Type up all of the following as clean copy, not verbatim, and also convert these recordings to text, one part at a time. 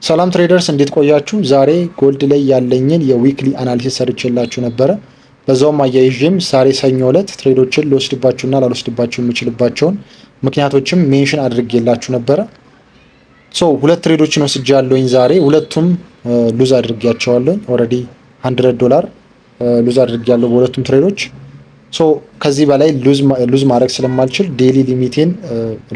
ሰላም traders፣ እንዴት ቆያችሁ? ዛሬ gold ላይ ያለኝን የ weekly analysis ሰርቼላችሁ ነበረ። በዛውም አያይዤም ዛሬ ሰኞ ዕለት trade ኦችን ልወስድባችሁና ላልወስድባችሁ የምችልባቸውን ምክንያቶችም mention አድርጌላችሁ ነበረ። So ሁለት trade ኦችን ወስጃለሁኝ ዛሬ፣ ሁለቱም lose አድርጌያቸዋለሁኝ። Already $100 lose አድርጌያለሁ በሁለቱም trade ኦች። So ከዚህ በላይ lose ማድረግ ስለማልችል፣ daily limit ኤን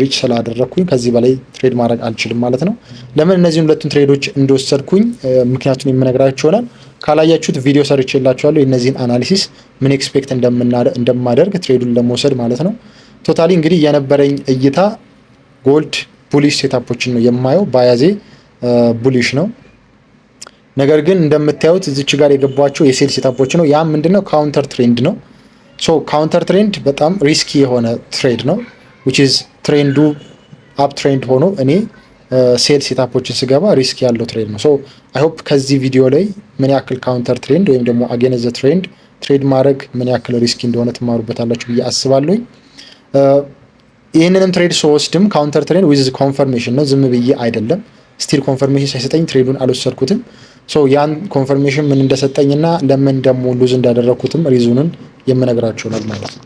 reach ስላደረግኩኝ ከዚህ በላይ trade ማድረግ አልችልም ማለት ነው። ለምን እነዚህን ሁለቱን trade ኦች እንደወሰድኩኝ ምክንያቱን የምነግራችሁ ይሆናል። ካላያችሁት ቪዲዮ ሰርቼላችኋለሁ፣ የእነዚህን analysis ምን expect እንደማደርግ trade ኡን ለመውሰድ ማለት ነው። Totally እንግዲህ የነበረኝ እይታ gold bullish setup ኦችን ነው የማየው። Bias ኤ bullish ነው። ነገር ግን እንደምታዩት እዚች ጋር የገባኋቸው የ sell setup ኦች ነው። ያም ምንድነው? Counter trend ነው። So counter trend በጣም risky የሆነ trade ነው። Which is trend ኡ up trend ሆኖ እኔ sell setup ኦችን ስገባ risk ያለው trade ነው። So I hope ከዚህ ቪዲዮ ላይ ምን ያክል counter trend ወይም ደግሞ against the trend trade ማድረግ ምን ያክል risky እንደሆነ ትማሩበታላችሁ ብዬ አስባለሁኝ። ይህንንም trade ስወስድም counter trend with confirmation ነው፣ ዝም ብዬ አይደለም። Still confirmation ሳይሰጠኝ trade ኡን አልወሰድኩትም። So ያን confirmation ምን እንደሰጠኝና ለምን ደግሞ lose እንዳደረግኩትም reason ኡን የምነግራችሁ ይሆናል ማለት ነው።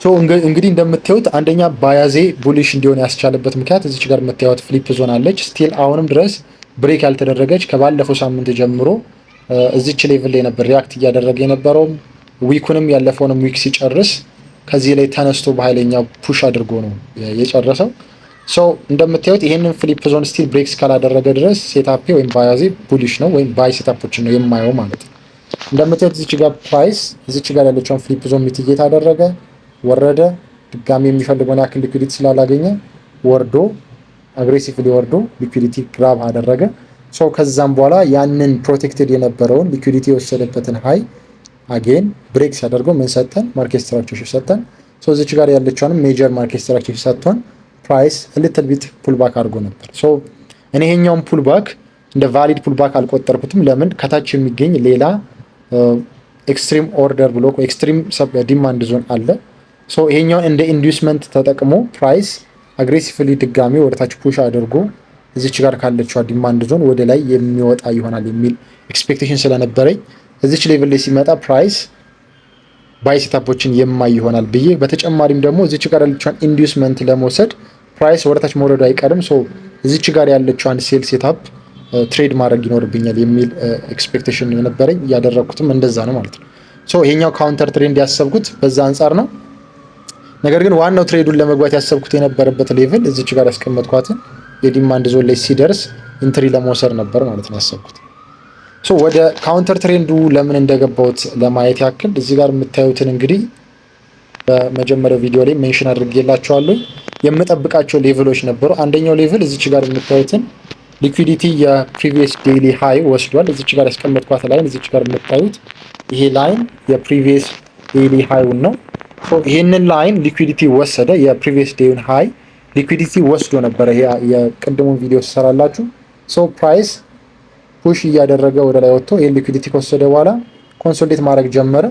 So እንግዲህ እንደምታዩት አንደኛ bias ኤ bullish እንዲሆን ያስቻለበት ምክንያት እዚች ጋር የምታዩት flip zone አለች። Still አሁንም ድረስ break ያልተደረገች፣ ከባለፈው ሳምንት ጀምሮ እዚች level ላይ ነበር react እያደረገ የነበረውም። Week ኡንም ያለፈውንም week ሲጨርስ ከዚህ ላይ ተነስቶ በኃይለኛው push አድርጎ ነው የጨረሰው። So እንደምታዩት ይሄንን flip zone still break እስካላደረገ ድረስ setup ኤ ወይም bias ኤ bullish ነው ወይም buy setup ኦችን ነው የማየው ማለት ነው። እንደምታዩት እዚች ጋር price እዚች ጋር ያለችውን flip zone mitigate አደረገ፣ ወረደ። ድጋሚ የሚፈልገውን ያክል liquidity ስላላገኘ ወርዶ፣ aggressively ወርዶ liquidity grab አደረገ። So ከዛም በኋላ ያንን protected የነበረውን liquidity የወሰደበትን high again break ሲያደርገው ምን ሰጠን? Market structure ሰጠን። So እዚች ጋር ያለችውንም major market structure ሰጥቶን price little bit pullback አድርጎ ነበር። So እኔ ይሄኛውን pullback እንደ valid pullback አልቆጠርኩትም። ለምን? ከታች የሚገኝ ሌላ extreme order block፣ extreme demand zone አለ። So ይሄኛውን እንደ inducement ተጠቅሞ price aggressively ድጋሚ ወደታች push አድርጎ እዚች ጋር ካለችዋ demand zone ወደ ላይ የሚወጣ ይሆናል የሚል expectation ስለነበረኝ እዚች level ላይ ሲመጣ price buy setup ኦችን የማይ ይሆናል ብዬ፣ በተጨማሪም ደግሞ እዚች ጋር ያለችዋን inducement ለመውሰድ price ወደታች መውረዱ አይቀርም። So እዚች ጋር ያለችዋን sell setup trade ማድረግ ይኖርብኛል የሚል expectation የነበረኝ፣ እያደረግኩትም እንደዛ ነው ማለት ነው። So ይሄኛው counter trend ያሰብኩት በዛ አንጻር ነው። ነገር ግን ዋናው trade ኡን ለመግባት ያሰብኩት የነበረበት level እዚች ጋር ያስቀመጥኳትን የ demand zone ላይ ሲደርስ entry ለመውሰድ ነበር ማለት ነው ያሰብኩት። So ወደ counter trend ኡ ለምን እንደገባሁት ለማየት ያክል እዚህ ጋር የምታዩትን እንግዲህ በመጀመሪያው ቪዲዮ ላይ mention አድርጌላችኋለሁ። የምጠብቃቸው level ኦች ነበሩ። አንደኛው level እዚች ጋር የምታዩትን liquidity የ previous daily high ወስዷል። እዚች ጋር ያስቀመጥኳት line፣ እዚች ጋር የምታዩት ይሄ line የ previous daily high ውን ነው። ይሄንን line liquidity ወሰደ። የ previous day ውን high liquidity ወስዶ ነበረ። ይሄ የቅድሙን ቪዲዮ ስሰራላችሁ። So price push እያደረገ ወደ ላይ ወጥቶ ይሄን liquidity ከወሰደ በኋላ consolidate ማድረግ ጀመረ።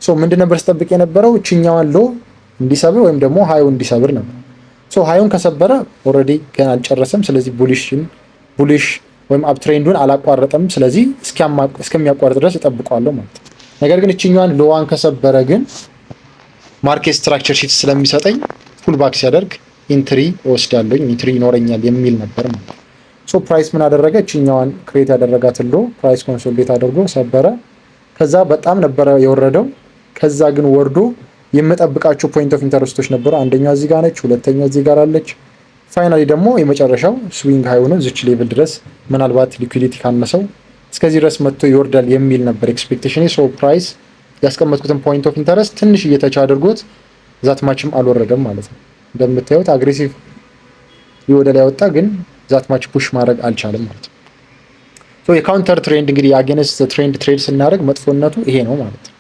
So ምንድን ነበር ስጠብቅ የነበረው? እችኛዋን low እንዲሰብር ወይም ደግሞ high ኡ እንዲሰብር ነበር። So high ኡን ከሰበረ already ገና አልጨረሰም። ስለዚህ bullish ወይም uptrend ኡን አላቋረጠም። ስለዚህ እስከሚያቋርጥ ድረስ እጠብቀዋለሁ ማለት ነው። ነገር ግን እችኛዋን low ዋን ከሰበረ ግን market structure shift ስለሚሰጠኝ pullback ሲያደርግ entry እወስዳለሁኝ፣ entry ይኖረኛል የሚል ነበር ማለት ነው። So price ምን አደረገ? እችኛዋን create ያደረጋትን low price consolidate አድርጎ ሰበረ። ከዛ በጣም ነበረ የወረደው። ከዛ ግን ወርዶ የምጠብቃቸው point of interest ኦች ነበሩ። አንደኛው እዚህ ጋር ነች፣ ሁለተኛው እዚህ ጋር አለች። Finally ደግሞ የመጨረሻው swing high ሆኖ እዚች level ድረስ ምናልባት liquidity ካነሰው እስከዚህ ድረስ መጥቶ ይወርዳል የሚል ነበር expectation። So price ያስቀመጥኩትን point of interest ትንሽ እየ touch አድርጎት that much ም አልወረደም ማለት ነው። እንደምታዩት aggressive ወደ ላይ ወጣ፣ ግን that much push ማድረግ አልቻለም ማለት ነው። So የ counter trend እንግዲህ የ against trend trade ስናደርግ መጥፎነቱ ይሄ ነው ማለት ነው።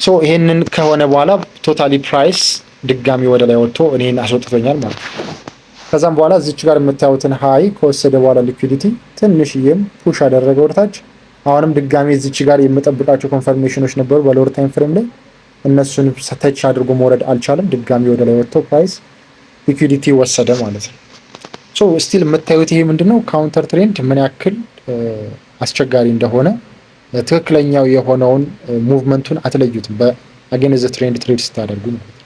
So ይሄንን ከሆነ በኋላ totally price ድጋሚ ወደ ላይ ወጥቶ እኔን አስወጥቶኛል ማለት ነው። ከዛም በኋላ እዚች ጋር የምታዩትን high ከወሰደ በኋላ liquidity ትንሽዬም push አደረገ ወደታች። አሁንም ድጋሚ እዚች ጋር የምጠብቃቸው confirmation ኦች ነበሩ በ lower time frame ላይ፣ እነሱን touch አድርጎ መውረድ አልቻለም። ድጋሚ ወደ ላይ ወጥቶ price liquidity ወሰደ ማለት ነው። So still የምታዩት ይሄ ምንድነው counter trend ምን ያክል አስቸጋሪ እንደሆነ፣ ትክክለኛው የሆነውን movement ኡን አትለዩትም በ against trend trade ስታደርጉ ማለት ነው።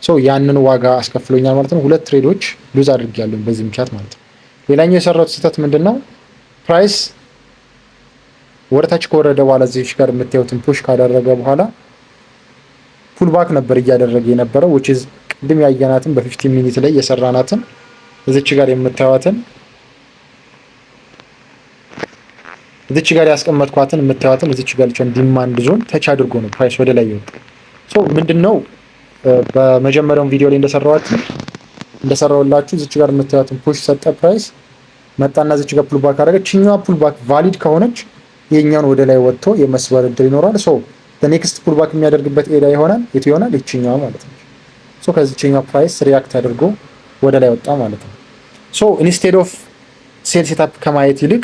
So ያንን ዋጋ አስከፍሎኛል ማለት ነው። ሁለት trade ኦች lose አድርጌያለሁ በዚህ ምክንያት ማለት ነው። ሌላኛው የሰራሁት ስህተት ምንድን ነው? Price ወደታች ከወረደ በኋላ እዚህ ጋር የምታዩትን push ካደረገ በኋላ pullback ነበር እያደረገ የነበረው፣ which is ቅድም ያየናትን በ15 minute ላይ የሰራናትን እዚች ጋር የምታዩትን፣ እዚች ጋር ያስቀመጥኳትን የምታዩትን እዚች ጋር ያለችውን demand zone touch አድርጎ ነው price ወደ ላይ የወጣው። So ምንድነው በመጀመሪያው ቪዲዮ ላይ እንደሰራሁላችሁ እዚች ጋር የምታዩትን push ሰጠ፣ price መጣና እዚች ጋር pullback አደረገ። ችኛዋ pullback valid ከሆነች የኛውን ወደ ላይ ወጥቶ የመስበር እድል ይኖራል። So next pullback የሚያደርግበት area ይሆናል የቱ ይሆናል? ይችኛዋ ማለት ነው። So ከዚችኛው price react አድርጎ ወደ ላይ ወጣ ማለት ነው። So instead of sell setup ከማየት ይልቅ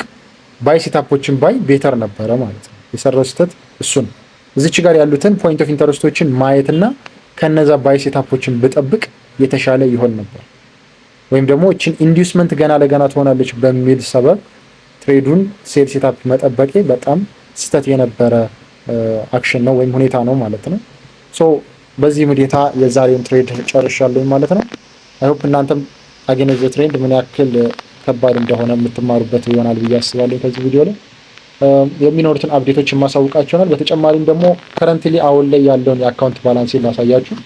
buy setup ኦችን ባይ better ነበረ ማለት ነው። የሰራው ስህተት እሱ ነው። እዚች ጋር ያሉትን point of interest ኦችን ማየትና ከነዛ buy setup ኦችን ብጠብቅ የተሻለ ይሆን ነበር። ወይም ደግሞ እችን inducement ገና ለገና ትሆናለች በሚል ሰበብ trade ኡን sell setup መጠበቄ በጣም ስህተት የነበረ action ነው ወይም ሁኔታ ነው ማለት ነው። So በዚህ ሁኔታ የዛሬውን trade ጨርሻለሁ ማለት ነው። I hope እናንተም against trend ምን ያክል ከባድ እንደሆነ የምትማሩበት ይሆናል ብዬ አስባለሁ። ከዚህ ቪዲዮ ላይ የሚኖሩትን update ኦች የማሳውቃችሁ ይሆናል። በተጨማሪም ደግሞ currently አሁን ላይ ያለውን የ account balance ላሳያችሁ።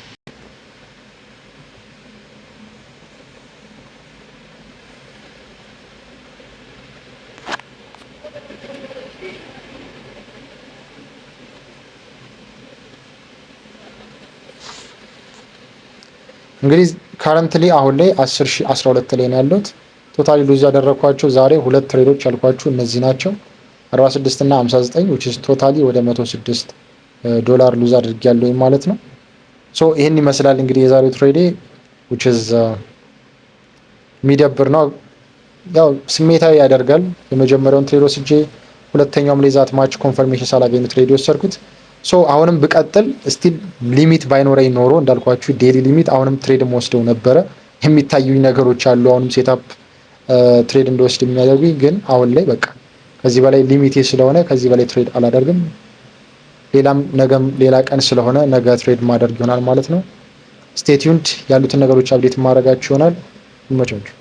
እንግዲህ currently አሁን ላይ 10,012 ላይ ነው ያለሁት። Totally lose ያደረግኳቸው ዛሬ ሁለት trade ኦች ያልኳችሁ እነዚህ ናቸው። 46 እና 59፣ which is totally ወደ 106 ዶላር lose አድርጌያለሁ ማለት ነው። So ይህን ይመስላል እንግዲህ የዛሬው trade ኤ፣ which is የሚደብር ነው። ያው ስሜታዊ ያደርጋል። የመጀመሪያውን trade ወስጄ ሁለተኛውም ላይ that much confirmation ሳላገኝ trade የወሰድኩት። So አሁንም ብቀጥል still limit ባይኖረኝ ኖሮ፣ እንዳልኳችሁ daily limit፣ አሁንም trade ወስደው ነበረ። የሚታዩኝ ነገሮች አሉ አሁንም setup trade እንደወስድ የሚያደርጉኝ፣ ግን አሁን ላይ በቃ ከዚህ በላይ limit ኤ ስለሆነ ከዚህ በላይ trade አላደርግም። ሌላም ነገም ሌላ ቀን ስለሆነ ነገ trade ማደርግ ይሆናል ማለት ነው። Stay tuned፣ ያሉትን ነገሮች update ማድረጋችሁ ይሆናል። ይመቻችሁ።